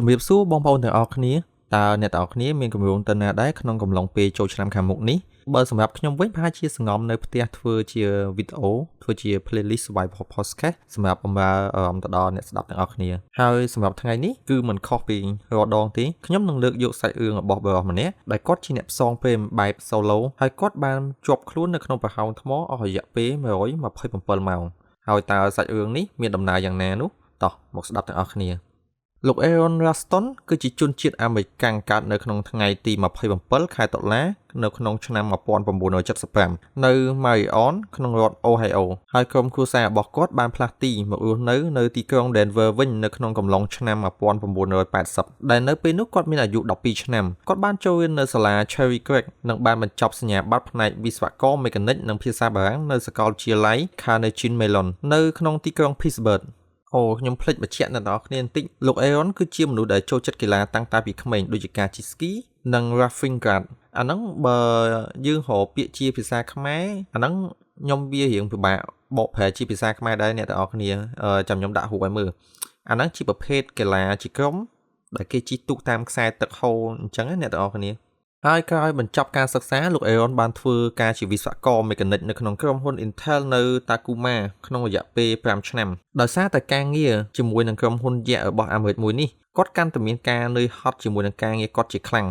ជំរាបសួរបងប្អូនទាំងអស់គ្នាតើអ្នកទាំងអស់គ្នាមានគម្រោងទៅណាដែរក្នុងកំឡុងពេលចូលឆ្នាំខាងមុខនេះបើសម្រាប់ខ្ញុំវិញប្រហែលជាសង្ងំនៅផ្ទះធ្វើជាវីដេអូធ្វើជា playlist survival podcast សម្រាប់បំរើអារម្មណ៍ទៅដល់អ្នកស្ដាប់ទាំងអស់គ្នាហើយសម្រាប់ថ្ងៃនេះគឺមិនខុសពីរាល់ដងទេខ្ញុំនឹងលើកយកសាច់រឿងរបស់បុរសម្នាក់ដែលគាត់ជាអ្នកផ្សងព្រេងបែប solo ហើយគាត់បានជាប់ខ្លួននៅក្នុងប្រហោងថ្មអស់រយៈពេល127ម៉ោងហើយតើសាច់រឿងនេះមានដំណើរយ៉ាងណានោះតោះមកស្ដាប់ទាំងអស់គ្នាលោក Aaron Ralston គឺជាជនជាតិអាមេរិកាំងកើតនៅក្នុងថ្ងៃទី27ខែតុលានៅក្នុងឆ្នាំ1975នៅ Marion ក្នុងរដ្ឋ Ohio ហើយក្រុមគ្រួសាររបស់គាត់បានផ្លាស់ទីមករស់នៅនៅទីក្រុង Denver វិញនៅក្នុងកំឡុងឆ្នាំ1980ដែលនៅពេលនោះគាត់មានអាយុ12ឆ្នាំគាត់បានចូលរៀននៅសាលា Cherry Creek និងបានបញ្ចប់សញ្ញាបត្រផ្នែកវិស្វករមេកានិកនិងភាសាបារាំងនៅសាកលវិទ្យាល័យ Carnegie Mellon នៅក្នុងទីក្រុង Pittsburgh អូខ្ញុំភ្លេចបញ្ជាក់អ្នកនរគ្នាបន្តិចលោក Aaron គឺជាមនុស្សដែលចូលចិត្តកីឡាតាំងតែពីក្មេងដូចជាការជិះស្គីនិង roughing guard អាហ្នឹងបើយើងរកពាក្យជាភាសាខ្មែរអាហ្នឹងខ្ញុំវារៀងពិបាកបកប្រែជាភាសាខ្មែរដែរអ្នកទាំងអស់គ្នាចាំខ្ញុំដាក់រូបឲ្យមើលអាហ្នឹងជាប្រភេទកីឡាជាក្រុមដែលគេជិះទូកតាមខ្សែទឹកហូរអញ្ចឹងណាអ្នកទាំងអស់គ្នាហើយក្រោយបញ្ចប់ការសិក្សាលោក Aaron បានធ្វើការជាវិស្វករមេកានិកនៅក្នុងក្រុមហ៊ុន Intel នៅ Tacoma ក្នុងរយៈពេល5ឆ្នាំដោយសារតែការងារជាមួយនឹងក្រុមហ៊ុនយក្សរបស់អាមេរិកមួយនេះគាត់កាន់តែមានការនឿយហត់ជាមួយនឹងការងារគាត់ជាខ្លាំង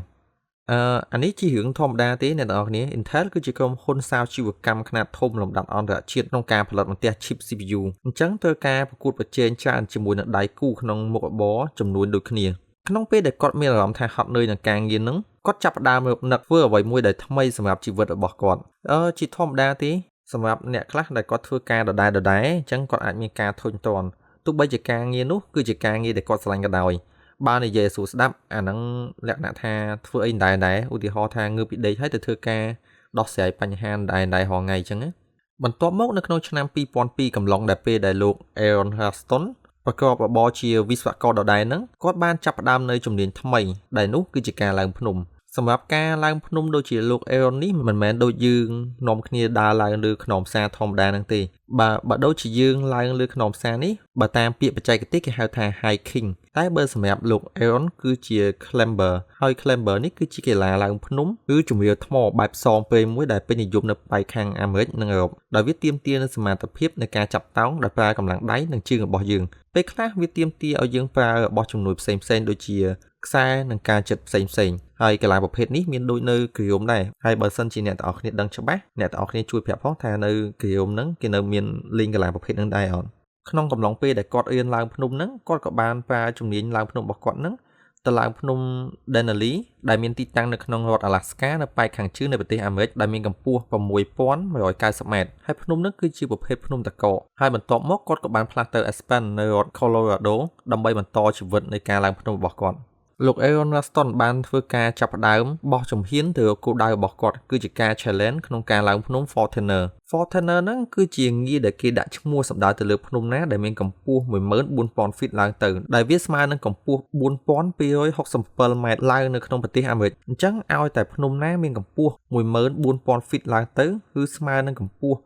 អឺអានេះជារឿងធម្មតាទេអ្នកទាំងអស់គ្នា Intel គឺជាក្រុមហ៊ុនសាជីវកម្មខ្នាតធំលំដាប់អន្តរជាតិក្នុងការផលិតបន្ទះ chip CPU អញ្ចឹងត្រូវការប្រកួតប្រជែងច្រើនជាមួយនឹងដៃគូក្នុងមុខរបរចំនួនដូចគ្នាក្នុងពេលដែលគាត់មានអារម្មណ៍ថាហត់នឿយនឹងការងារនឹងគាត់ចាប់ផ្ដើមរកនឹកធ្វើអ្វីមួយដែលថ្មីសម្រាប់ជីវិតរបស់គាត់អឺជាធម្មតាទេសម្រាប់អ្នកខ្លះដែលគាត់ធ្វើការដដែលដដែលអញ្ចឹងគាត់អាចមានការធុញទ្រាន់ទោះបីជាការងារនោះគឺជាការងារដែលគាត់ស្រឡាញ់ក៏ដោយបើនិយាយឲ្យស្រួលស្ដាប់អាហ្នឹងលក្ខណៈថាធ្វើអីដែរដែរឧទាហរណ៍ថាងើបពីដេកហើយទៅធ្វើការដោះស្រាយបញ្ហាដែរដែររាល់ថ្ងៃអញ្ចឹងណាបន្ទាប់មកនៅក្នុងឆ្នាំ2002កំឡុងដែលពេលដែលលោក Aaron Ralston ប្រកបរបរជាវិស្វករដដែលហ្នឹងគាត់បានចាប់ផ្ដើមនៅជំនាញថ្មីដែលនោះគឺជាការឡើងភ្នំសម្រាប់ការឡើងភ្នំដូចជាលោក Aaron នេះមិនមែនដូចយើងនាំគ្នាដើរឡើងលើខ្នងផ្សារធម្មតាហ្នឹងទេបើបើដូចជាយើងឡើងលើខ្នងផ្សារនេះបើតាមពាក្យបច្ចេកទេសគេហៅថា hiking តែបើសម្រាប់លោក Aaron គឺជា climber ហើយ climber នេះគឺជាកីឡាឡើងភ្នំឬជម្រាលថ្មបែបផ្សងព្រេងមួយដែលពេញនិយមនៅប៉ែកខាងអាមេរិកនិងអឺរ៉ុបដោយវាទាមទារនូវសមត្ថភាពនៃការចាប់តោងដោយប្រើកម្លាំងដៃនិងជើងរបស់យើងពេលខ្លះវាទាមទារឲ្យយើងប្រើរបស់ជំនួយផ្សេងៗដូចជាខ្សែនិងការចិត្តផ្សេងផ្សេងហើយកីឡាប្រភេទនេះមានដូចនៅគ្រាមដែរហើយបើសិនជាអ្នកទាំងអស់គ្នាដឹងច្បាស់អ្នកទាំងអស់គ្នាជួយប្រាប់ផងថានៅគ្រាមហ្នឹងគេនៅមានលេងកីឡាប្រភេទហ្នឹងដែរអត់ក្នុងកំឡុងពេលដែលគាត់រៀនឡើងភ្នំហ្នឹងគាត់ក៏បានប្រើជំនាញឡើងភ្នំរបស់គាត់ហ្នឹងទៅឡើងភ្នំ Denali ដែលមានទីតាំងនៅក្នុងរដ្ឋ Alaska នៅប៉ែកខាងជើងនៃប្រទេសអាមេរិកដែលមានកម្ពស់6190ម៉ែត្រហើយភ្នំហ្នឹងគឺជាប្រភេទភ្នំតកកហើយបន្ទាប់មកគាត់ក៏បានផ្លាស់ទៅ Aspen នៅរដ្ឋ Colorado ដើម្បីបន្តជីវិតនៃការឡើងភ្នំរបស់គាត់លោក Aaron Ralston បានធ្វើការចាប់ផ្ដើមបោះជំហានទៅរកគោលដៅរបស់គាត់គឺជាការ challenge ក្នុងការឡើងភ្នំ Fourtainer Fourtainer ហ្នឹងគឺជាងារដែលគេដាក់ឈ្មោះសម្ដៅទៅលើភ្នំណាដែលមានកម្ពស់14000 feet ឡើងទៅដែលវាស្មើនឹងកម្ពស់4267ម៉ែត្រឡើងនៅក្នុងប្រទេសអាមេរិកអញ្ចឹងឲ្យតែភ្នំណាមានកម្ពស់14000 feet ឡើងទៅគឺស្មើនឹងកម្ពស់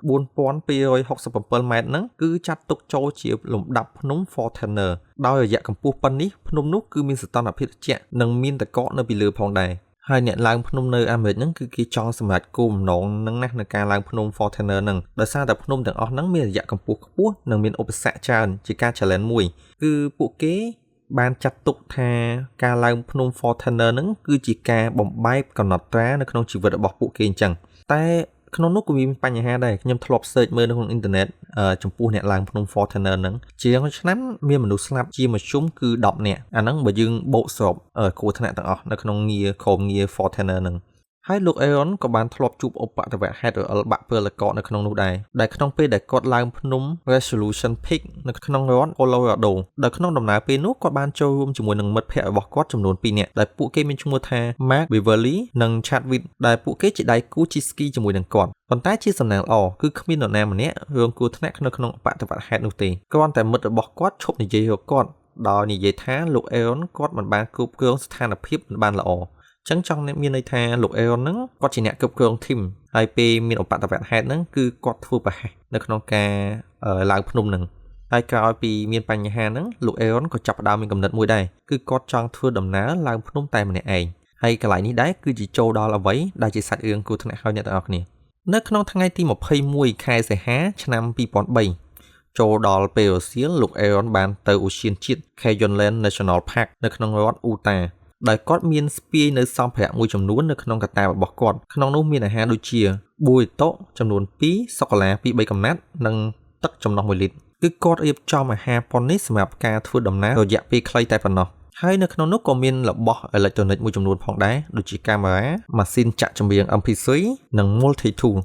4267ម៉ែត្រហ្នឹងគឺចាត់ទុកចូលជាលំដាប់ភ្នំ Fourtainer ដោយរយៈកម្ពស់ប៉ុណ្នេះភ្នំនោះគឺមានសីតុណ្ហភាពត្រជាក់និងមានទឹកកកនៅពីលើផងដែរហើយអ្នកឡើងភ្នំនៅអាមេរិកហ្នឹងគឺគេចង់សម្រេចគោលបំណងនឹងណាស់នៅការឡើងភ្នំ Fourtainer ហ្នឹងដោយសារតែភ្នំទាំងអស់ហ្នឹងមានរយៈកម្ពស់ខ្ពស់និងមានឧបសគ្គច្រើនជាការ challenge មួយគឺពួកគេបានចាត់ទុកថាការឡើងភ្នំ Fourtainer ហ្នឹងគឺជាការបំបែកកំណត់ត្រានៅក្នុងជីវិតរបស់ពួកគេអញ្ចឹងតែក្នុងនោះក៏មានបញ្ហាដែរខ្ញុំធ្លាប់ search មើលនៅក្នុងអ៊ីនធឺណិតចំពោះអ្នកឡើងភ្នំ Fourtainer ហ្នឹងជាងឆ្នាំមានមនុស្សស្លាប់ជាមធ្យមគឺ10នាក់អាហ្នឹងបើយើងបូកសរុបគ្រោះថ្នាក់ទាំងអស់នៅក្នុងងារក្រុមងារ Fourtainer ហ្នឹងហើយលោក Aaron ក៏បានធ្លាប់ជួបឧបទ្ទវហេតុរអិលបាក់ពើលកកនៅក្នុងនោះដែរដែលក្នុងពេលដែលគាត់ឡើងភ្នំ Resolution Peak នៅក្នុងរដ្ឋ Colorado ដោយក្នុងដំណើរពេលនោះគាត់បានចូលរួមជាមួយនឹងមិត្តភ័ក្តិរបស់គាត់ចំនួន2នាក់ដែលពួកគេមានឈ្មោះថា Mark Beverly និង Chadwick ដែលពួកគេជាដៃគូជិះស្គីជាមួយនឹងគាត់ប៉ុន្តែជាសំណាងល្អគឺគ្មាននរណាម្នាក់រងគ្រោះថ្នាក់នៅក្នុងឧបទ្ទវហេតុនោះទេគ្រាន់តែមិត្តរបស់គាត់ឈប់និយាយរកគាត់ដោយនិយាយថាលោក Aaron គាត់មិនបានគ្រប់គ្រងស្ថានភាពមិនបានល្អចឹងចង់មានន័យថាលោក Aaron ហ្នឹងគាត់ជាអ្នកគ្រប់គ្រង team ហើយពេលមានឧបទ្ទវហេតុហ្នឹងគឺគាត់ធ្វើប្រហែសនៅក្នុងការឡើងភ្នំហ្នឹងហ ហើយក្រោយពីមានបញ្ហាហ្នឹងលោក Aaron ក៏ចាប់ផ្ដើមមានគំនិតមួយដែរគឺគាត់ចង់ធ្វើដំណើរឡើងភ្នំតែម្នាក់ឯងហើយកន្លែងនេះដែរគឺជាចូលដល់អ្វីដែលជាសាច់រឿងគ្រោះថ្នាក់ហើយអ្នកទាំងអស់គ្នានៅក្នុងថ្ងៃទី21ខែសីហាឆ្នាំ2003ចូលដល់ពេលរសៀលលោក Aaron បានទៅឧទ្យានជាតិ Canyonlands National Park នៅក្នុងរដ្ឋ Utah ដោយគាត់មានស្ពាយនៅសម្ភារៈមួយចំនួននៅក្នុងកាតាបរបស់គាត់ក្នុងនោះមានអាហារដូចជាប៊ូរីតូចំនួន2សូកូឡា2 3កំណាត់និងទឹកចំណោះ1លីត្រគឺគាត់រៀបចំអាហារប៉ុននេះសម្រាប់ការធ្វើដំណើររយៈពេលខ្លីតែប៉ុណ្ណោះហើយនៅក្នុងនោះក៏មានរបស់អេឡិចត្រូនិកមួយចំនួនផងដែរដូចជាកាមេរ៉ាម៉ាស៊ីនចាក់ចម្រៀង MP3 និង multi tool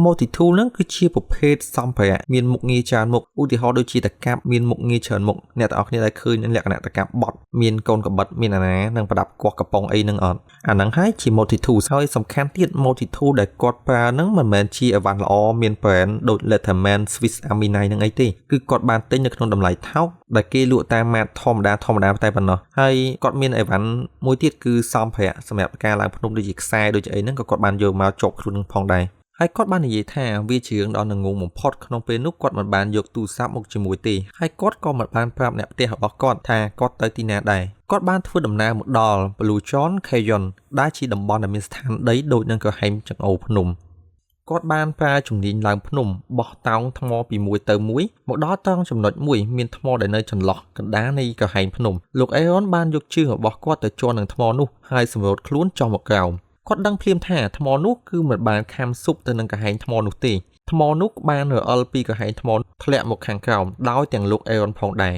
multi tool ហ្នឹងគឺជាប្រភេទសម្ភារៈមានមុខងារច្រើនមុខឧទាហរណ៍ដូចជាតកាប់មានមុខងារច្រើនមុខអ្នកទាំងអស់គ្នាដែលឃើញលក្ខណៈតកាប់បត់មានកូនកបិតមានអាណានិងប្រដាប់គាស់កំប៉ុងអីហ្នឹងអត់អាហ្នឹងហើយជា multi tool ហើយសំខាន់ទៀត multi tool ដែលគាត់ប្រើហ្នឹងមិនមែនជាអីវ៉ាន់ល្អមាន brand ដូច Leatherman Swiss Army Knife ហ្នឹងអីទេគឺគាត់បានទិញនៅក្នុងតម្លៃថោកដែលគេលក់តាមម៉ាតធម្មតាធម្មតាតែប៉ុណ្ណោះហើយគាត់មានអីវ៉ាន់មួយទៀតគឺសម្ភារៈសម្រាប់ការឡើងភ្នំដូចជាខ្សែដូចជាអីហ្នឹងក៏គាត់បានយកមកជាប់ខ្លួនផងដែរហើយគាត់បាននិយាយថាវាជារឿងដ៏ងងបំផុតក្នុងពេលនោះគាត់មិនបានយកទូរស័ព្ទមកជាមួយទេហើយគាត់ក៏មិនបានប្រាប់អ្នកផ្ទះរបស់គាត់ថាគាត់ទៅទីណាដែរគាត់បានធ្វើដំណើរមកដល់ Blue John Canyon ដែលជាតំបន់ដែលមានស្ថានដីដូចនឹងក្រហែងចង្អូរភ្នំគាត់បានប្រើជំនាញឡើងភ្នំបោះតោងថ្មពីមួយទៅមួយមកដល់ត្រង់ចំណុចមួយមានថ្មដែលនៅចន្លោះកណ្ដាលនៃក្រហែងភ្នំលោក Aaron បានយកជើងរបស់គាត់ទៅជាន់នឹងថ្មនោះហើយសម្រូតខ្លួនចុះមកក្រោមគាត់ដឹងភ្លាមថាថ្មនោះគឺមិនបានខាំស៊ុបទៅនឹងក្រហែងថ្មនោះទេថ្មនោះបានរអិលពីក្រហែងថ្មធ្លាក់មកខាងក្រោមដោយទាំងលោក Aaron ផងដែ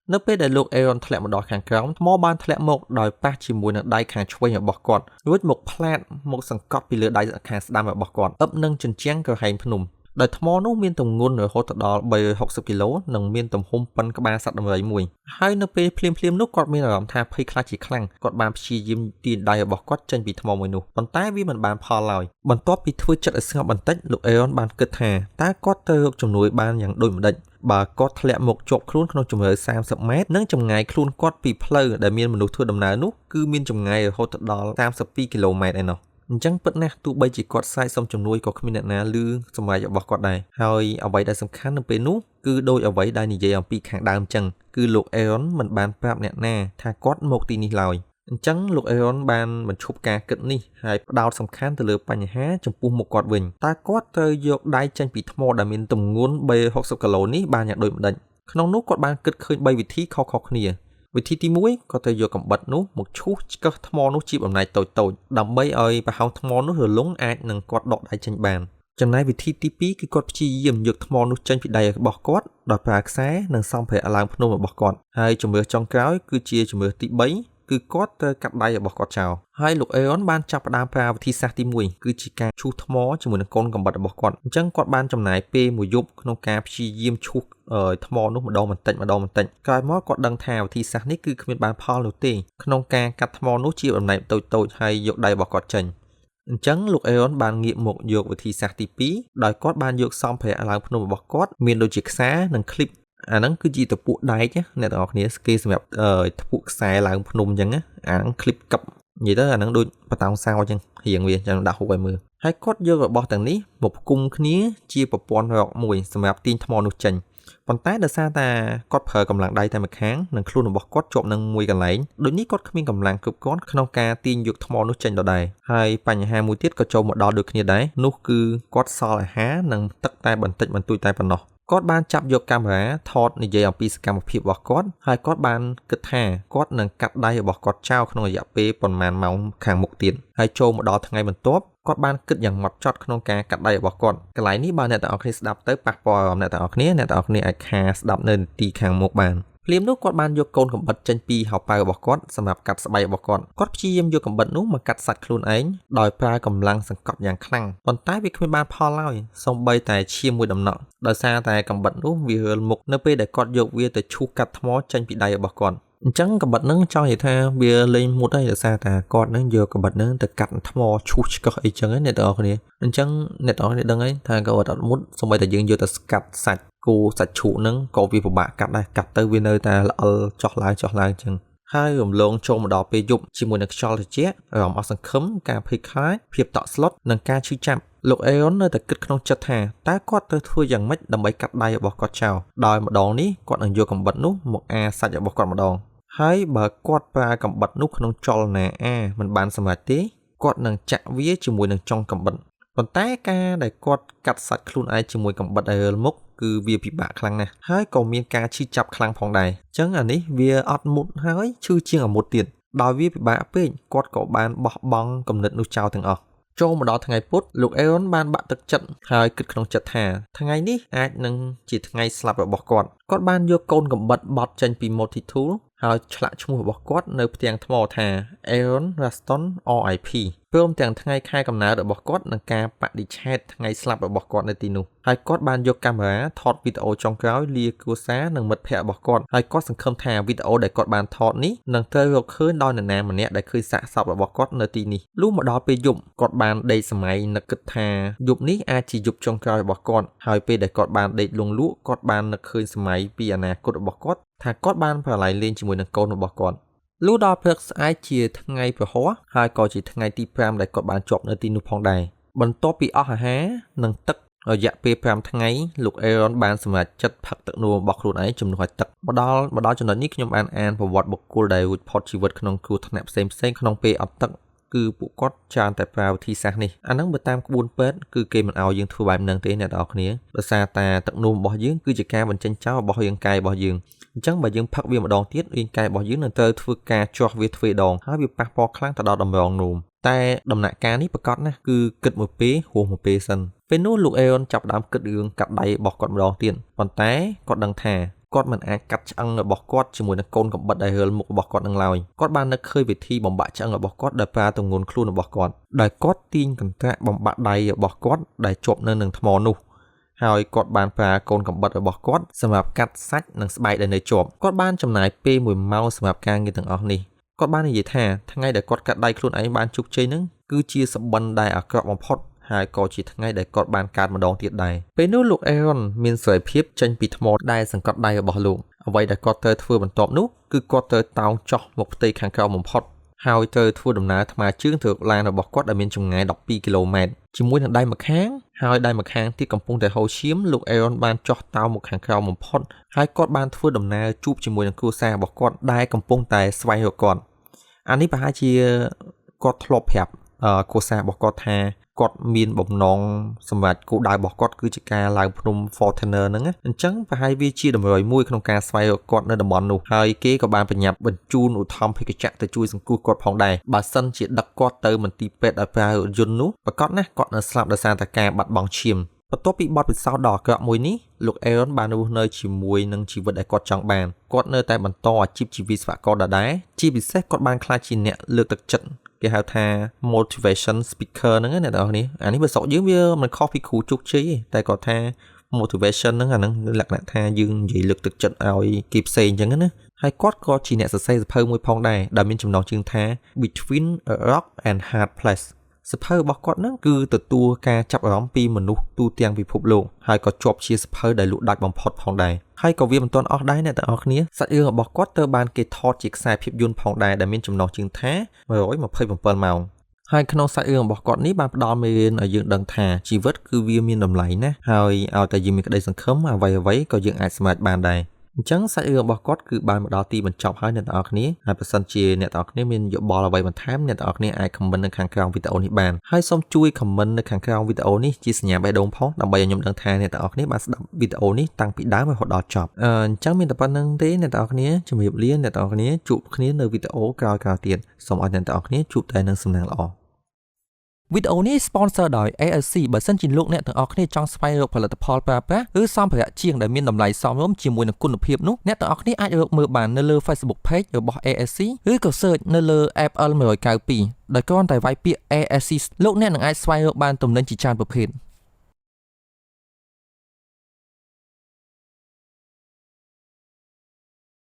រនៅពេលដែលលោក Aaron ធ្លាក់មកដល់ខាងក្រោមថ្មបានធ្លាក់មកដោយប៉ះជាមួយនឹងដៃខាងឆ្វេងរបស់គាត់រួចមកផ្លាតមកសង្កត់ពីលើដៃខាងស្ដាំរបស់គាត់អឹបនឹងជញ្ជាំងក្រហែងភ្នំដោយថ្មនោះមានទម្ងន់រហូតដល់360គីឡូនិងមានទំហំប៉ុនក្បាលសត្វដំរីមួយហើយនៅពេលភ្លាមៗនោះគាត់មានអារម្មណ៍ថាភ័យខ្លាចជាខ្លាំងគាត់បានព្យាយាមទាញដៃរបស់គាត់ចេញពីថ្មមួយនោះប៉ុន្តែវាមិនបានផលឡើយបន្ទាប់ពីធ្វើចិត្តឲ្យស្ងប់បន្តិចលោក Aaron បានគិតថាតើគាត់ទៅរកជំនួយបានយ៉ាងដូចម្តេចបើគាត់ធ្លាក់មកជាប់ខ្លួនក្នុងជម្រៅ30ម៉ែត្រនិងចម្ងាយខ្លួនគាត់ពីផ្លូវដែលមានមនុស្សធ្វើដំណើរនោះគឺមានចម្ងាយរហូតដល់32គីឡូម៉ែត្រឯណោះអញ្ចឹងពិតណាស់ទោះបីជាគាត់ស្រែកសុំជំនួយក៏គ្មានអ្នកណាឮសម្រេចរបស់គាត់ដែរហើយអ្វីដែលសំខាន់នៅពេលនោះគឺដោយអ្វីដែលនិយាយអំពីខាងដើមចឹងគឺលោក Aaron មិនបានប្រាប់អ្នកណាថាគាត់មកទីនេះឡើយអញ្ចឹងលោក Aaron បានបញ្ឈប់ការគិតនេះហើយផ្ដោតសំខាន់ទៅលើបញ្ហាចំពោះមុខគាត់វិញតើគាត់ត្រូវយកដៃចេញពីថ្មដែលមានទម្ងន់360គីឡូនេះបានយ៉ាងដូចម្តេចក្នុងនោះគាត់បានគិតឃើញ3វិធីខុសៗគ្នាវិធីទី1គាត់ត្រូវយកកំបិតនោះមកឈូសឆ្កឹះថ្មនោះជាបំណែកតូចៗដើម្បីឲ្យប្រហោងថ្មនោះរលុងអាចនឹងគាត់ដកដៃចេញបានចំណែកវិធីទី2គឺគាត់ព្យាយាមយកថ្មនោះចេញពីដៃរបស់គាត់ដោយប្រើខ្សែនិងសម្ភារៈឡើងភ្នំរបស់គាត់ហើយជម្រើសចុងក្រោយគឺជាជម្រើសទី3គឺគាត់ត្រូវកាត់ដៃរបស់គាត់ចោលហើយលោក Aaron បានចាប់ផ្ដើមប្រើវិធីសាស្ត្រទី1គឺជាការឈូសថ្មជាមួយនឹងកូនកំបិតរបស់គាត់អញ្ចឹងគាត់បានចំណាយពេលមួយយប់ក្នុងការព្យាយាមឈូសថ្មនោះម្ដងបន្តិចម្ដងបន្តិចក្រោយមកគាត់ដឹងថាវិធីសាស្ត្រនេះគឺគ្មានបានផលនោះទេក្នុងការកាត់ថ្មនោះជាបំណែកតូចៗហើយយកដៃរបស់គាត់ចេញអញ្ចឹងលោក Aaron បានងាកមកយកវិធីសាស្ត្រទី2ដោយគាត់បានយកសម្ភារៈឡើងភ្នំរបស់គាត់មានដូចជាខ្សែនិងឃ្លីបអាហ្នឹងគឺជាតពួកដែកអ្នកទាំងអស់គ្នាគេសម្រាប់ធ្ពក់ខ្សែឡើងភ្នំអញ្ចឹងអាហ្នឹងឃ្លីបកឹបនិយាយទៅអាហ្នឹងដូចបតោងសោអញ្ចឹងរៀងវាចាំដាក់ហូបឲ្យមើលហើយគាត់យករបស់ទាំងនេះមកផ្គុំគ្នាជាប្រព័ន្ធរកមួយសម្រាប់ទាញថ្មនោះចេញប៉ុន្តែដោយសារតែគាត់ប្រើកម្លាំងដៃតែម្ខាងនិងខ្លួនរបស់គាត់ជាប់នឹងមួយកន្លែងដូចនេះគាត់គ្មានកម្លាំងគ្រប់គ្រាន់ក្នុងការទាញយកថ្មនោះចេញដដែលហើយបញ្ហាមួយទៀតក៏ចូលមកដល់ដូចគ្នាដែរនោះគឺគាត់សល់អាហារនិងទឹកតែបន្តិចបន្តួចតែប៉ុណ្ណោះគាត់បានចាប់យកកាមេរ៉ាថតនិយាយអំពីសកម្មភាពរបស់គាត់ហើយគាត់បានគិតថាគាត់នឹងកាត់ដៃរបស់គាត់ចោលក្នុងរយៈពេលប៉ុន្មានម៉ោងខាងមុខទៀតហើយចូលមកដល់ថ្ងៃបន្ទាប់គាត់បានគិតយ៉ាងម៉ត់ចត់ក្នុងការកាត់ដៃរបស់គាត់កន្លែងនេះបើអ្នកទាំងអស់គ្នាស្ដាប់ទៅប៉ះពាល់អារម្មណ៍អ្នកទាំងអស់គ្នាអ្នកទាំងអស់គ្នាអាចខាស្ដាប់នៅនាទីខាងមុខបានភ្លាមនោះគាត់បានយកកូនកំបិតចេញពីហោប៉ៅរបស់គាត់សម្រាប់កាត់ស្បែករបស់គាត់គាត់ព្យាយាមយកកំបិតនោះមកកាត់សាច់ខ្លួនឯងដោយប្រើកម្លាំងសង្កត់យ៉ាងខ្លាំងប៉ុន្តែវាគ្មានបានផលឡើយសូម្បីតែឈាមមួយដំណក់ដោយសារតែកំបិតនោះវារើលមុខនៅពេលដែលគាត់យកវាទៅឈូសកាត់ថ្មចេញពីដៃរបស់គាត់អញ្ចឹងកំបិតហ្នឹងចង់និយាយថាវាលេងមុតហើយដោយសារតែគាត់ហ្នឹងយកកំបិតហ្នឹងទៅកាត់ថ្មឈូសឆ្កឹះអីចឹងណាអ្នកទាំងអស់គ្នាអញ្ចឹងអ្នកទាំងអស់គ្នាដឹងហើយថាគាត់អត់មុតសូម្បីតែយើងយកទៅស្កាត់សាច់គោសាច់ជ្រូកហ្នឹងក៏វាពិបាកកាត់ដែរកាត់ទៅវានៅតែល្អិលចោះឡើងចោះឡើងចឹងហើយរំលងចូលមកដល់ពេលយប់ជាមួយនឹងខ្យល់ត្រជាក់អារម្មណ៍អស់សង្ឃឹមការភ័យខ្លាចភាពតក់ស្លុតនិងការឈឺចាប់ លោក Aaron នៅតែគិតក្នុងចិត្តថាតើគាត់ត្រូវធ្វើយ៉ាងម៉េចដើម្បីកាត់ដៃរបស់គាត់ចោលដោយម្ដងនេះគាត់នឹងយកកាំបិតនោះមកអាសាច់របស់គាត់ម្ដងហើយបើគាត់ប្រើកាំបិតនោះក្នុងចលនាអាមិនបានសម្រេចទេគាត់នឹងចាក់វាជាមួយនឹងចុងកាំបិតប៉ុន្តែការដែលគាត់កាត់សាច់ខ្លួនឯងជាមួយកាំបិតឲ្យរើលមុខគឺវាពិបាកខ្លាំងណាស់ហើយក៏មានការឈឺចាប់ខ្លាំងផងដែរអញ្ចឹងអានេះវាអត់មុតហើយឈឺជាងអាមុតទៀតដោយវាពិបាកពេកគាត់ក៏បានបោះបង់គំនិតនោះចោលទាំងអស់ចូលមកដល់ថ្ងៃពុធលោក Aaron បានបាក់ទឹកចិត្តហើយគិតក្នុងចិត្តថាថ្ងៃនេះអាចនឹងជាថ្ងៃស្លាប់របស់គាត់គាត់បានយកកូនកាំបិតបត់ចេញពី multi tool ហើយឆ្លាក់ឈ្មោះរបស់គាត់នៅផ្ទាំងថ្មថា Aaron Ralston RIP ព្រមទាំងថ្ងៃខែកំណើតរបស់គាត់និងការបដិឆេទថ្ងៃស្លាប់របស់គាត់នៅទីនោះហើយគាត់បានយកកាមេរ៉ាថតវីដេអូចុងក្រោយលាគ្រួសារនិងមិត្តភ័ក្តិរបស់គាត់ហើយគាត់សង្ឃឹមថាវីដេអូដែលគាត់បានថតនេះនឹងត្រូវរកឃើញដោយនរណាម្នាក់ដែលឃើញសាកសពរបស់គាត់នៅទីនេះលុះមកដល់ពេលយប់គាត់បានដេកសម័យនឹកគិតថាយប់នេះអាចជាយប់ចុងក្រោយរបស់គាត់ហើយពេលដែលគាត់បានដេកលង់លក់គាត់បាននឹកឃើញសម័យពីអនាគតរបស់គាត់ថាគាត់បានប្រឡែងលេងជាមួយនឹងកូនរបស់គាត់លុះដល់ព្រឹកស្អែកជាថ្ងៃព្រហស្បតិ៍ហើយក៏ជាថ្ងៃទី5ដែលគាត់បានជាប់នៅទីនោះផងដែរបន្ទាប់ពីអស់អាហារនិងទឹករយៈពេល5ថ្ងៃលោក Aaron បានសម្រេចចិត្តផឹកទឹកនួមរបស់ខ្លួនឯងជំនួសឲ្យទឹកមកដល់ចំណុចនេះខ្ញុំបានអានប្រវត្តិបុគ្គលដែលរួចផុតជីវិតក្នុងគ្រោះថ្នាក់ផ្សេងៗក្នុងពេលអត់ទឹកគឺពួកគាត់ច្រើនតែប្រើវិធីសាស្ត្រនេះអាហ្នឹងបើតាមក្បួនពេទ្យគឺគេមិនឲ្យយើងធ្វើបែបហ្នឹងទេអ្នកនរគ្នាដោយសារតែទឹកនួមរបស់យើងគឺជាការបញ្ចេញចោលរបស់រាងកាយរបស់យើងអញ្ចឹងបើយើងផឹកវាម្ដងទៀតរាងកាយរបស់យើងនឹងត្រូវធ្វើការជាស់វាទ្វេដងហើយវាប៉ះពាល់ខ្លាំងទៅដល់តម្រងនោមតែដំណាក់កាលនេះប្រាកដណាស់គឺគិតមួយពេលហួសមួយពេលសិនពេលនោះលោក Aaron ចាប់ផ្ដើមគិតរឿងកាត់ដៃរបស់គាត់ម្ដងទៀតប៉ុន្តែគាត់ដឹងថាគាត់មិនអាចកាត់ឆ្អឹងរបស់គាត់ជាមួយនឹងកូនកាំបិតដែលរើលមុខរបស់គាត់នឹងឡើយគាត់បាននឹកឃើញវិធីបំបាក់ឆ្អឹងរបស់គាត់ដោយប្រើទម្ងន់ខ្លួនរបស់គាត់ដោយគាត់ទាញកន្ត្រាក់បំបាក់ដៃរបស់គាត់ដែលជាប់នៅនឹងថ្មនោះហើយគាត់បានប្រើកូនកាំបិតរបស់គាត់សម្រាប់កាត់សាច់និងស្បែកដែលនៅជាប់គាត់បានចំណាយពេល1ម៉ោងសម្រាប់ការងារទាំងអស់នេះគាត់បាននិយាយថាថ្ងៃដែលគាត់កាត់ដៃខ្លួនឯងបានជោគជ័យនឹងគឺជាសបិនដែលអាក្រក់បំផុតហើយក៏ជាថ្ងៃដែលគាត់បានកើតម្ដងទៀតដែរពេលនោះលោក Aaron មានសេរីភាពចេញពីថ្មដែលសង្កត់ដៃរបស់លោកអ្វីដែលគាត់ត្រូវធ្វើបន្ទាប់នោះគឺគាត់ត្រូវតោងចុះមកផ្ទៃខាងក្រៅបំផុតហើយត្រូវធ្វើដំណើរថ្មើរជើងទៅឡានរបស់គាត់ដែលមានចម្ងាយ12គីឡូម៉ែត្រជាមួយនឹងដៃម្ខាងហើយដៃម្ខាងទៀតកំពុងតែហូរឈាមលោក Aaron បានចុះតោងមកខាងក្រៅបំផុតហើយគាត់បានធ្វើដំណើរជួបជាមួយនឹងគ្រួសាររបស់គាត់ដែលកំពុងតែស្វែងរកគាត់អានេះប្រហែលជាគាត់ធ្លាប់ប្រាប់គ្រួសាររបស់គាត់ថាគាត់មានបំណងសម្រាប់គោលដៅរបស់គាត់គឺជាការឡើងភ្នំ Fortner ហ្នឹងណាអញ្ចឹងប្រហែលវាជាតម្រុយមួយក្នុងការស្វែងរកគាត់នៅតំបន់នោះហើយគេក៏បានប្រញាប់បញ្ជូនឧទ្ធម្ភាគចក្រទៅជួយសង្គ្រោះគាត់ផងដែរបើសិនជាដឹកគាត់ទៅមន្ទីរពេទ្យដោយប្រើរថយន្តនោះប្រាកដណាស់គាត់នឹងស្លាប់ដោយសារតែការបាត់បង់ឈាមបន្ទាប់ពីបទពិសោធន៍ដ៏អាក្រក់មួយនេះលោក Aaron បានរស់នៅជាមួយនឹងជីវិតដែលគាត់ចង់បានគាត់នៅតែបន្តអាជីពជាវិស្វករដដែលជាពិសេសគាត់បានក្លាយជាអ្នកលើកទឹកចិត្តគេហៅថា motivation speaker ហ្នឹងណាអ្នកនរគ្នាអានេះបើស្រុកយើងវាមិនខុសពីគ្រូជោគជ័យទេតែគាត់ថា motivation ហ្នឹងអាហ្នឹងលក្ខណៈថាយើងនិយាយលើកទឹកចិត្តឲ្យគេផ្សេងអញ្ចឹងណាហើយគាត់ក៏ជាអ្នកសរសេរសៀវភៅមួយផងដែរដែលមានចំណងជើងថា Between a Rock and Hard Place សៀវភៅរបស់គាត់ហ្នឹងគឺទទួលការចាប់អារម្មណ៍ពីមនុស្សទូទាំងពិភពលោកហើយក៏ជាប់ជាសៀវភៅដែលលក់ដាច់បំផុតផងដែរហើយក៏វាមិនទាន់អស់ដែរអ្នកទាំងអស់គ្នាសាច់រឿងរបស់គាត់ត្រូវបានគេថតជាខ្សែភាពយន្តផងដែរដែលមានចំណងជើងថា127ម៉ោងហើយក្នុងសាច់រឿងរបស់គាត់នេះបានផ្ដល់មេរៀនឲ្យយើងដឹងថាជីវិតគឺវាមានតម្លៃណាស់ហើយឲ្យតែយើងមានក្តីសង្ឃឹមអ្វីៗក៏យើងអាចសម្រេចបានដែរអញ្ចឹងសាច់រឿងរបស់គាត់គឺបានមកដល់ទីបញ្ចប់ហើយអ្នកទាំងអស់គ្នាហើយបើសិនជាអ្នកទាំងអស់គ្នាមានយោបល់អ្វីបន្ថែមអ្នកទាំងអស់គ្នាអាច comment នៅខាងក្រោមវីដេអូនេះបានហើយសូមជួយ comment នៅខាងក្រោមវីដេអូនេះជាសញ្ញាបេះដូងផងដើម្បីឲ្យខ្ញុំដឹងថាអ្នកទាំងអស់គ្នាបានស្ដាប់វីដេអូនេះតាំងពីដើមរហូតដល់ចប់អញ្ចឹងមានតែប៉ុណ្្នឹងទេអ្នកទាំងអស់គ្នាជម្រាបលាអ្នកទាំងអស់គ្នាជួបគ្នានៅវីដេអូក្រោយៗទៀតសូមឲ្យអ្នកទាំងអស់គ្នាជួបតែនឹងសំណាងល្អវីដេអូនេះ sponsor ដោយ ALC បើសិនជាលោកអ្នកទាំងអស់គ្នាចង់ស្វែងរកផលិតផលប្រើប្រាស់ឬសម្ភារៈជាងដែលមានតម្លៃសមរម្យជាមួយនឹងគុណភាពនោះអ្នកទាំងអស់គ្នាអាចរកមើលបាននៅលើ Facebook Page របស់ ASC ឬក៏ search នៅលើ app L192 ដោយគ្រាន់តែវាយពាក្យ ASC លោកអ្នកនឹងអាចស្វែងរកបានទំនិញជាច្រើនប្រភេទ។